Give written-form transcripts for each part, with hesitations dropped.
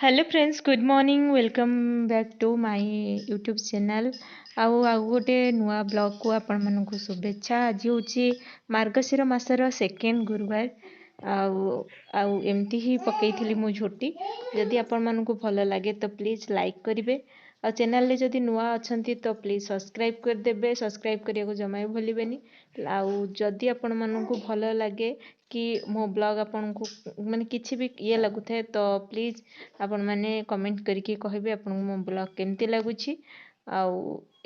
Hello friends, good morning, welcome back to my YouTube channel. ଆଉ ଆଉ ଗୋଟେ ନୂଆ ବ୍ଲଗ୍କୁ ଆପଣମାନଙ୍କୁ ଶୁଭେଚ୍ଛା। ଆଜି ହେଉଛି ମାର୍ଗଶିର ମାସର ସେକେଣ୍ଡ ଗୁରୁବାର। ଆଉ ଆଉ ଏମିତି ହିଁ ପକେଇଥିଲି ମୁଁ ଝୋଟି। ଯଦି ଆପଣମାନଙ୍କୁ ଭଲ ଲାଗେ ତ ପ୍ଲିଜ୍ ଲାଇକ୍ କରିବେ, ଆଉ ଚ୍ୟାନେଲରେ ଯଦି ନୂଆ ଅଛନ୍ତି ତ ପ୍ଲିଜ୍ ସବସ୍କ୍ରାଇବ୍ କରିଦେବେ। ସବସ୍କ୍ରାଇବ୍ କରିବାକୁ ଜମା ବି ଭୁଲିବେନି। ଆଉ ଯଦି ଆପଣମାନଙ୍କୁ ଭଲ ଲାଗେ କି ମୋ ବ୍ଲଗ୍ ଆପଣଙ୍କୁ ମାନେ କିଛି ବି ଇଏ ଲାଗୁଥାଏ, ତ ପ୍ଲିଜ୍ ଆପଣମାନେ କମେଣ୍ଟ କରିକି କହିବେ ଆପଣଙ୍କୁ ମୋ ବ୍ଲଗ୍ କେମିତି ଲାଗୁଛି। ଆଉ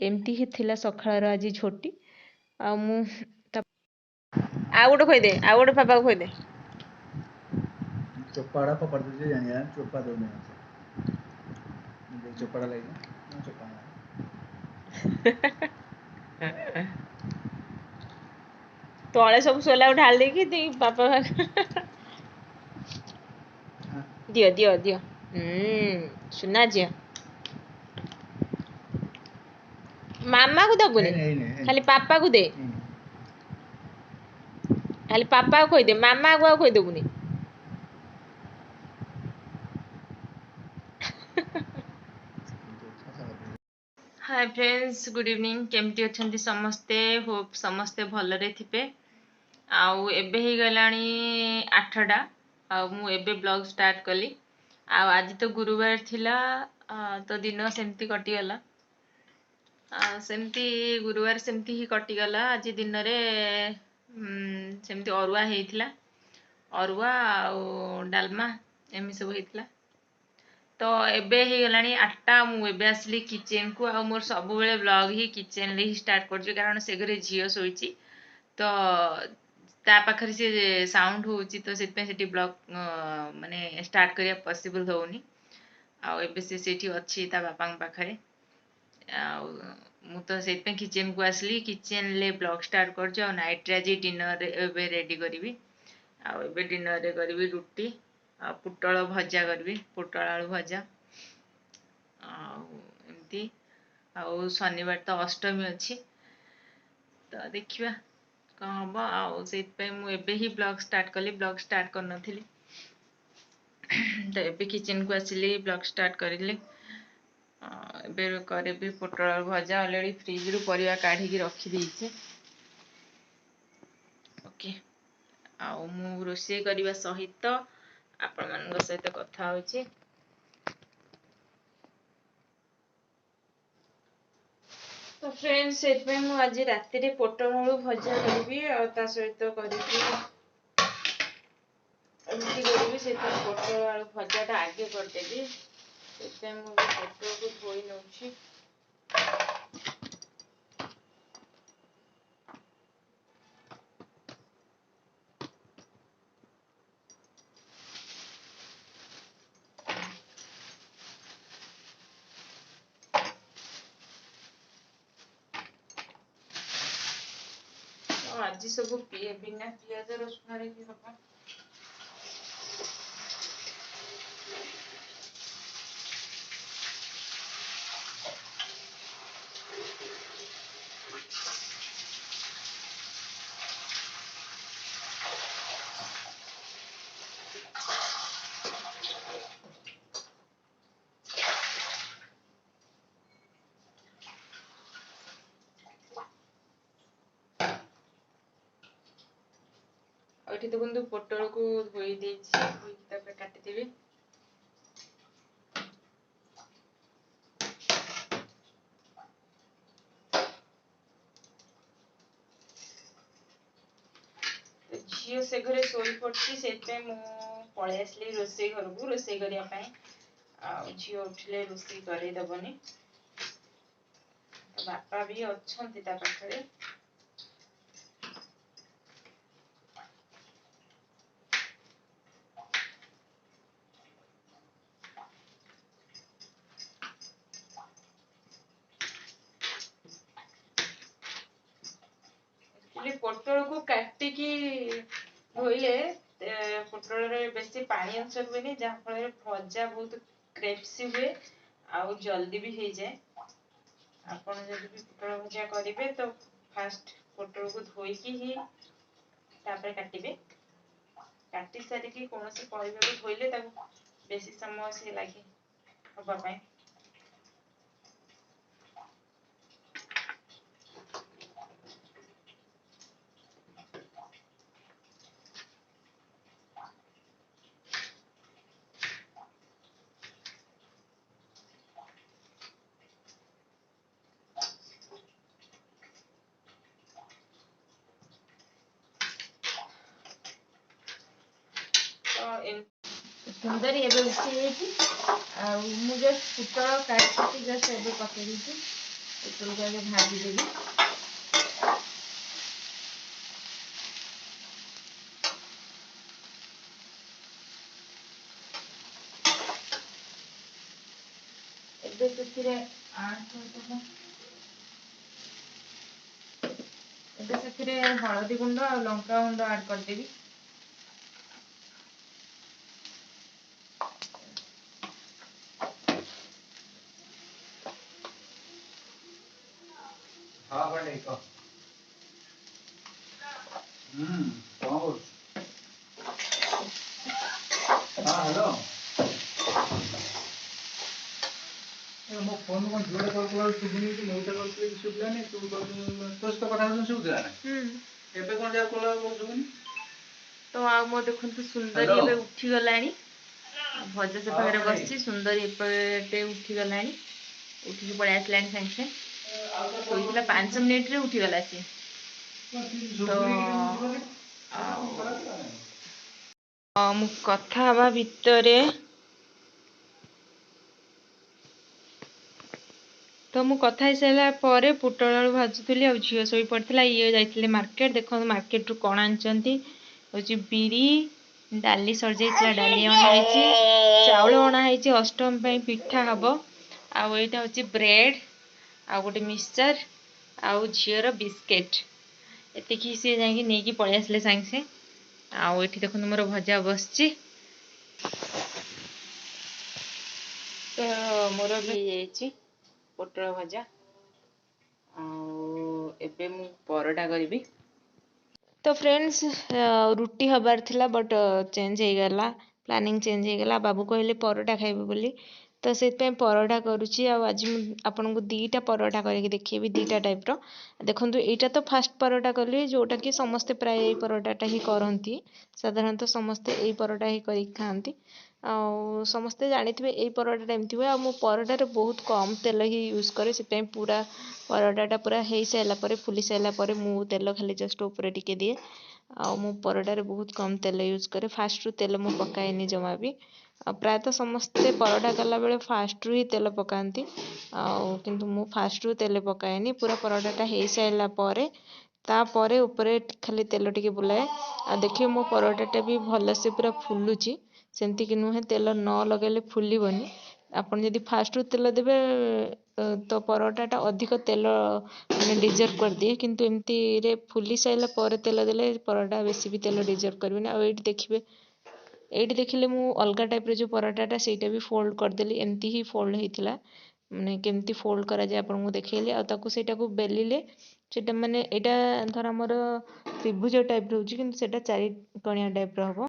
ଏମିତି ହିଁ ଥିଲା ସକାଳର ଆଜି ଝୋଟି। ଆଉ ମୁଁ ଆଉ ଗୋଟେ ଖୋଇଦେ, ଆଉ ଗୋଟେ ପାପାକୁ ଖୋଇଦେ। ଚୋପାଟା ଫୋପାଡ଼ି ଦେଉଛି ଜାଣିବା, ଚୋପା ଦେଉନି ମୋତେ। ଚୋପାଟା ଲାଗିବ ଚୋପା। ତଳେ ସବୁ ସୋଲାକୁ ଢାଳି ଦେଇକି ଦେଇ ବାପା। ଦିଅ ଦିଅ ଦିଅ ସୁନା ଝିଅ। ମାମାକୁ ଦବୁନି, ଖାଲି ପାପାକୁ ଦେ। ଖାଲି ପାପାକୁ ଖୋଇଦେ, ମାମାକୁ ଆଉ ଖୋଇଦବୁନି। ହାଏ ଫ୍ରେଣ୍ଡସ୍, ଗୁଡ୍ ଇଭିନିଂ। କେମିତି ଅଛନ୍ତି ସମସ୍ତେ? ହୋପ୍ ସମସ୍ତେ ଭଲରେ ଥିବେ। ଆଉ ଏବେ ହେଇଗଲାଣି 8ଟା, ଆଉ ମୁଁ ଏବେ ବ୍ଲଗ୍ ଷ୍ଟାର୍ଟ କଲି। ଆଉ ଆଜି ତ ଗୁରୁବାର ଥିଲା, ତ ଦିନ ସେମିତି କଟିଗଲା। ସେମିତି ଗୁରୁବାର ସେମିତି ହିଁ କଟିଗଲା। ଆଜି ଦିନରେ ସେମିତି ଅରୁଆ ହେଇଥିଲା, ଅରୁଆ ଆଉ ଡାଲମା ଏମିତି ସବୁ ହେଇଥିଲା। ତ ଏବେ ହେଇଗଲାଣି 8ଟା, ମୁଁ ଏବେ ଆସିଲି କିଚେନକୁ। ଆଉ ମୋର ସବୁବେଳେ ବ୍ଲଗ୍ ହିଁ କିଚେନରେ ହିଁ ଷ୍ଟାର୍ଟ କରୁଛି, କାରଣ ସେ ଘରେ ଝିଅ ଶୋଇଛି, ତ ତା ପାଖରେ ସେ ସାଉଣ୍ଡ ହେଉଛି, ତ ସେଥିପାଇଁ ସେଠି ବ୍ଲଗ୍ ମାନେ ଷ୍ଟାର୍ଟ କରିବା ପସିବଲ୍ ହେଉନି। ଆଉ ଏବେ ସେ ସେଇଠି ଅଛି ତା ବାପାଙ୍କ ପାଖରେ, ଆଉ ମୁଁ ତ ସେଇଥିପାଇଁ କିଚେନକୁ ଆସିଲି, କିଚେନରେ ବ୍ଲଗ୍ ଷ୍ଟାର୍ଟ କରୁଛି। ଆଉ ନାଇଟ୍ରେ ଆଜି ଡିନରରେ ଏବେ ରେଡ଼ି କରିବି। ଆଉ ଏବେ ଡିନରରେ କରିବି ରୁଟି ଆଉ ପୋଟଳ ଭଜା କରିବି, ପୋଟଳ ଆଳୁ ଭଜା ଆଉ ଏମିତି। ଆଉ ଶନିବାର ତ ଅଷ୍ଟମୀ ଅଛି, ତ ଦେଖିବା କ'ଣ ହେବ। ଆଉ ସେଇଥିପାଇଁ ମୁଁ ଏବେ ହିଁ ବ୍ଲଗ୍ ଷ୍ଟାର୍ଟ କଲି, ବ୍ଲଗ୍ ଷ୍ଟାର୍ଟ କରିନଥିଲି, ତ ଏବେ କିଚେନକୁ ଆସିଲି, ବ୍ଲଗ୍ ଷ୍ଟାର୍ଟ କରିଲି। ଏବେ କରିବି ପୋଟଳ ଆଳୁ ଭଜା। ଅଲରେଡ଼ି ଫ୍ରିଜରୁ ପରିବା କାଢ଼ିକି ରଖିଦେଇଛି। ଓକେ, ଆଉ ମୁଁ ରୋଷେଇ କରିବା ସହିତ ଆପଣମାନଙ୍କ ସହିତ କଥା ହେଉଛି। ତ ଫ୍ରେଣ୍ଡ, ସେଥିପାଇଁ ମୁଁ ଆଜି ରାତିରେ ପୋଟଳ ଆଳୁ ଭଜା କରିବି, ଆଉ ତା ସହିତ କରିବି ରୁଟି କରିବି। ସେଥିପାଇଁ ପୋଟଳ ଆଳୁ ଭଜାଟା ଆଗେ କରିଦେବି। ସେଥିପାଇଁ ମୁଁ ପୋଟଳକୁ ଧୋଇ ନେଉଛି। ଆଜି ସବୁ ବିନା ପିଆଜ ରସୁଣରେ ବି ହବ। ଆଉ ଏଠି ଦେଖନ୍ତୁ ପୋଟଳକୁ ଧୋଇ ଦେଇଛି, ଧୋଇକି ତାପରେ କାଟିଦେବି। ଝିଅ ସେ ଘରେ ଶୋଇପଡ଼ିଛି, ସେଥିପାଇଁ ମୁଁ ପଳେଇ ଆସିଲି ରୋଷେଇ ଘରକୁ ରୋଷେଇ କରିବା ପାଇଁ। ଆଉ ଝିଅ ଉଠିଲେ ରୋଷେଇ କରେଇଦେବନି, ତ ବାପା ବି ଅଛନ୍ତି ତା ପାଖରେ। ପୋଟଳକୁ କାଟିକି ଧୋଇଲେ ପୋଟଳରେ ବେଶୀ ପାଣି ଅଂଶ ରୁହେନି, ଯାହାଫଳରେ ଭଜା ବହୁତ କ୍ରିସ୍ପି ହୁଏ ଆଉ ଜଲ୍ଦି ବି ହେଇଯାଏ। ଆପଣ ଯଦି ବି ପୋଟଳ ଭଜା କରିବେ ତ ଫାଷ୍ଟ ପୋଟଳକୁ ଧୋଇକି ହିଁ ତାପରେ କାଟିବେ। କାଟି ସାରିକି କୌଣସି ପରିବାକୁ ଧୋଇଲେ ତାକୁ ବେଶୀ ସମୟ ସିଏ ଲାଗେ ହେବା ପାଇଁ। ସୁନ୍ଦରୀ ଏବେ ଉଠି ଯାଇଛି, ଆଉ ମୁଁ ଜଷ୍ଟ ପୋଟଳ କାଟିକି ଜଷ୍ଟ ଏବେ ପକେଇ ଦେଇଛି। ପୋଟଳକୁ ଆଗେ ଭାଜିଦେବି। ଏବେ ସେଥିରେ ଆଡ୍ କରିଦେବା। ଏବେ ସେଥିରେ ହଳଦୀ ଗୁଣ୍ଡ ଆଉ ଲଙ୍କା ଗୁଣ୍ଡ ଆଡ୍ କରିଦେବି। ହଁ କଣ୍ଡେଇ, କହ। ହୁଁ, କଣ କରୁଛୁ? ହଁ, ହ୍ୟାଲୋ। ଏ ମୋ ଫୋନ୍ କ'ଣ ଯୋଉଟା କଲ୍ କଲା ଶୁଭୁନି କି? ମୁଁ କଲ୍ କଲି ଶୁଭିଲାନି, ତୁ କଲ୍, ତୋ ସହିତ କଥା ହଉଥିଲି ଶୁଭୁଥିଲା ନା? ଏବେ କ'ଣ ଯାହା କଲା ଶୁଭୁନି। ତ ଆଉ ମୋ ଦେଖନ୍ତୁ, ସୁନ୍ଦରୀ ଏବେ ଉଠିଗଲାଣି। ଭଜା ସେ ପାଖରେ ବସିଛି। ସୁନ୍ଦରୀ ଏପଟେ ଉଠିଗଲାଣି, ଉଠିକି ପଳେଇ ଆସିଲାଣି ସାଙ୍ଗେ ସାଙ୍ଗେ। ଶୋଇଥିଲା, 5 ମିନିଟ୍ରେ ଉଠିଗଲା ସିଏ। ତ ଆଉ ମୁଁ କଥା ହେବା ଭିତରେ, ତ ମୁଁ କଥା ହେଇସାରିଲା ପରେ ପୋଟଳ ଆଳୁ ଭାଜୁଥିଲି ଆଉ ଝିଅ ଶୋଇପଡ଼ିଥିଲା। ଇଏ ଯାଇଥିଲେ ମାର୍କେଟ। ଦେଖନ୍ତୁ ମାର୍କେଟରୁ କ'ଣ ଆଣିଛନ୍ତି। ହେଉଛି ବିରି, ଡାଲି ସରିଯାଇଥିଲା, ଡାଲି ଅଣା ହେଇଛି। ଚାଉଳ ଅଣା ହେଇଛି, ଅଷ୍ଟମୀ ପାଇଁ ପିଠା ହବ। ଆଉ ଏଇଟା ହେଉଛି ବ୍ରେଡ଼, ଆଉ ଗୋଟେ ମିକ୍ସଚର୍, ଆଉ ଝିଅର ବିସ୍କେଟ୍। ଏତିକି ସିଏ ଯାଇକି ନେଇକି ପଳେଇ ଆସିଲେ ସାଙ୍ଗେ ସାଙ୍ଗେ। ଆଉ ଏଠି ଦେଖନ୍ତୁ, ମୋର ଭଜା ବସିଛି। ତ ମୋର ହେଇଯାଇଛି ପୋଟଳ ଭଜା, ଆଉ ଏବେ ମୁଁ ପରଟା କରିବି। ତ ଫ୍ରେଣ୍ଡସ୍, ରୁଟି ହେବାର ଥିଲା, ବଟ୍ ଚେଞ୍ଜ ହେଇଗଲା, ପ୍ଲାନିଂ ଚେଞ୍ଜ ହେଇଗଲା। ବାବୁ କହିଲେ ପରଟା ଖାଇବେ ବୋଲି, ତ ସେଥିପାଇଁ ପରଟା କରୁଛି। ଆଉ ଆଜି ମୁଁ ଆପଣଙ୍କୁ 2ଟା ପରଟା କରିକି ଦେଖେଇବି, 2ଟା ଟାଇପ୍ର। ଦେଖନ୍ତୁ, ଏଇଟା ତ ଫାଷ୍ଟ ପରଟା କଲି, ଯେଉଁଟାକି ସମସ୍ତେ ପ୍ରାୟ ଏଇ ପରଟାଟା ହିଁ କରନ୍ତି। ସାଧାରଣତଃ ସମସ୍ତେ ଏଇ ପରଟା ହିଁ କରିକି ଖାଆନ୍ତି, ଆଉ ସମସ୍ତେ ଜାଣିଥିବେ ଏଇ ପରଟାଟା ଏମିତି ହୁଏ। ଆଉ ମୁଁ ପରଟାରେ ବହୁତ କମ୍ ତେଲ ହିଁ ୟୁଜ୍ କରେ, ସେଥିପାଇଁ ପୁରା ପରଟାଟା ପୁରା ହେଇସାରିଲା ପରେ, ଫୁଲି ସାରିଲା ପରେ ମୁଁ ତେଲ ଖାଲି ଜଷ୍ଟ ଉପରେ ଟିକେ ଦିଏ। ଆଉ ମୁଁ ପରଟାରେ ବହୁତ କମ୍ ତେଲ ୟୁଜ୍ କରେ, ଫାଷ୍ଟରୁ ତେଲ ମୁଁ ପକାଏନି ଜମା ବି। ଆଉ ପ୍ରାୟତଃ ସମସ୍ତେ ପରଟା କଲାବେଳେ ଫାଷ୍ଟରୁ ହିଁ ତେଲ ପକାନ୍ତି, ଆଉ କିନ୍ତୁ ମୁଁ ଫାଷ୍ଟରୁ ତେଲ ପକାଏନି। ପୁରା ପରଟାଟା ହେଇସାରିଲା ପରେ ତାପରେ ଉପରେ ଖାଲି ତେଲ ଟିକେ ବୁଲାଏ। ଆଉ ଦେଖିବେ, ମୋ ପରଟାଟା ବି ଭଲସେ ପୁରା ଫୁଲୁଛି। ସେମିତିକି ନୁହେଁ ତେଲ ନ ଲଗାଇଲେ ଫୁଲିବନି। ଆପଣ ଯଦି ଫାଷ୍ଟରୁ ତେଲ ଦେବେ ତ ପରଟାଟା ଅଧିକ ତେଲ ମାନେ ଡିଜର୍ଭ କରିଦିଏ, କିନ୍ତୁ ଏମିତିରେ ଫୁଲି ସାରିଲା ପରେ ତେଲ ଦେଲେ ପରଟା ବେଶୀ ବି ତେଲ ଡିଜର୍ଭ କରିବେନି। ଆଉ ଏଇଠି ଦେଖିବେ, ଏଇଠି ଦେଖିଲେ ମୁଁ ଅଲଗା ଟାଇପ୍ର ଯେଉଁ ପରଟାଟା, ସେଇଟା ବି ଫୋଲ୍ଡ କରିଦେଲି। ଏମିତି ହିଁ ଫୋଲ୍ଡ ହେଇଥିଲା, ମାନେ କେମିତି ଫୋଲ୍ଡ କରାଯାଏ ଆପଣଙ୍କୁ ଦେଖେଇଲି। ଆଉ ତାକୁ ସେଇଟାକୁ ବେଲିଲେ ସେଇଟା, ମାନେ ଏଇଟା ଧର ଆମର ତ୍ରିଭୁଜ ଟାଇପ୍ର ହେଉଛି, କିନ୍ତୁ ସେଇଟା ଚାରି କଣିଆ ଟାଇପ୍ର ହେବ।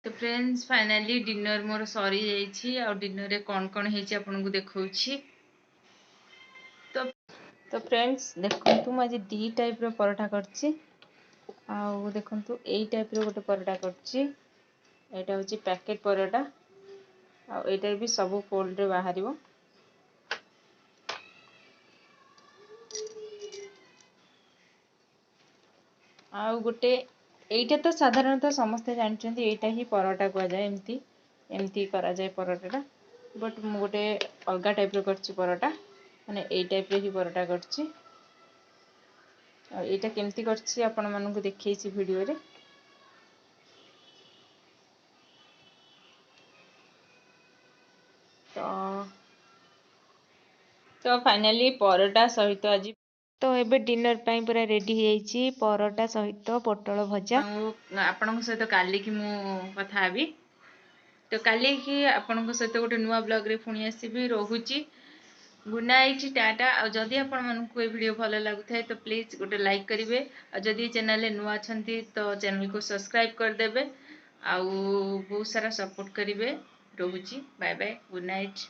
ତ ଫ୍ରେଣ୍ଡସ୍, ଫାଇନାଲି ଡିନର୍ ମୋର ସରିଯାଇଛି। ଆଉ ଡିନର୍ରେ କ'ଣ କ'ଣ ହେଇଛି ଆପଣଙ୍କୁ ଦେଖାଉଛି। ତ ଫ୍ରେଣ୍ଡସ୍, ଦେଖନ୍ତୁ, ମୁଁ ଆଜି 2 ଟାଇପ୍ର ପରଟା କରିଛି। ଆଉ ଦେଖନ୍ତୁ, ଏଇ ଟାଇପ୍ର ଗୋଟେ ପରଟା କରିଛି। ଏଇଟା ହେଉଛି ପ୍ୟାକେଟ୍ ପରଟା, ଆଉ ଏଇଟାରେ ବି ସବୁ ଫୋଲ୍ଡରେ ବାହାରିବ। ଆଉ ଗୋଟେ ଏଇଟା ତ ସାଧାରଣତଃ ସମସ୍ତେ ଜାଣିଛନ୍ତି, ଏଇଟା ହିଁ ପରଟା କୁହାଯାଏ। ଏମିତି ଏମିତି କରାଯାଏ ପରଟାଟା, ବଟ୍ ମୁଁ ଗୋଟେ ଅଲଗା ଟାଇପ୍ର କରିଛି ପରଟା, ମାନେ ଏଇ ଟାଇପ୍ର ହିଁ ପରଟା କରିଛି। ଆଉ ଏଇଟା କେମିତି କରିଛି ଆପଣମାନଙ୍କୁ ଦେଖେଇଛି ଭିଡ଼ିଓରେ। ତ ଫାଇନାଲି ପରଟା ସହିତ ଆଜି ତ ଏବେ ଡିନର୍ ପାଇଁ ପୁରା ରେଡ଼ି ହେଇଯାଇଛି, ପରଟା ସହିତ ପୋଟଳ ଭଜା। ଆଉ ଆପଣଙ୍କ ସହିତ କାଲିକି ମୁଁ କଥା ହେବି। ତ କାଲିକି ଆପଣଙ୍କ ସହିତ ଗୋଟେ ନୂଆ ବ୍ଲଗ୍ରେ ପୁଣି ଆସିବି। ରହୁଛି, ଗୁଡ୍ ନାଇଟ୍, ଟାଟା। ଆଉ ଯଦି ଆପଣମାନଙ୍କୁ ଏ ଭିଡ଼ିଓ ଭଲ ଲାଗୁଥାଏ ତ ପ୍ଲିଜ୍ ଗୋଟେ ଲାଇକ୍ କରିବେ, ଆଉ ଯଦି ଏ ଚ୍ୟାନେଲରେ ନୂଆ ଅଛନ୍ତି ତ ଚ୍ୟାନେଲକୁ ସବସ୍କ୍ରାଇବ୍ କରିଦେବେ, ଆଉ ବହୁତ ସାରା ସପୋର୍ଟ କରିବେ। ରହୁଛି, ବାଏ ବାଏ, ଗୁଡ୍ ନାଇଟ୍।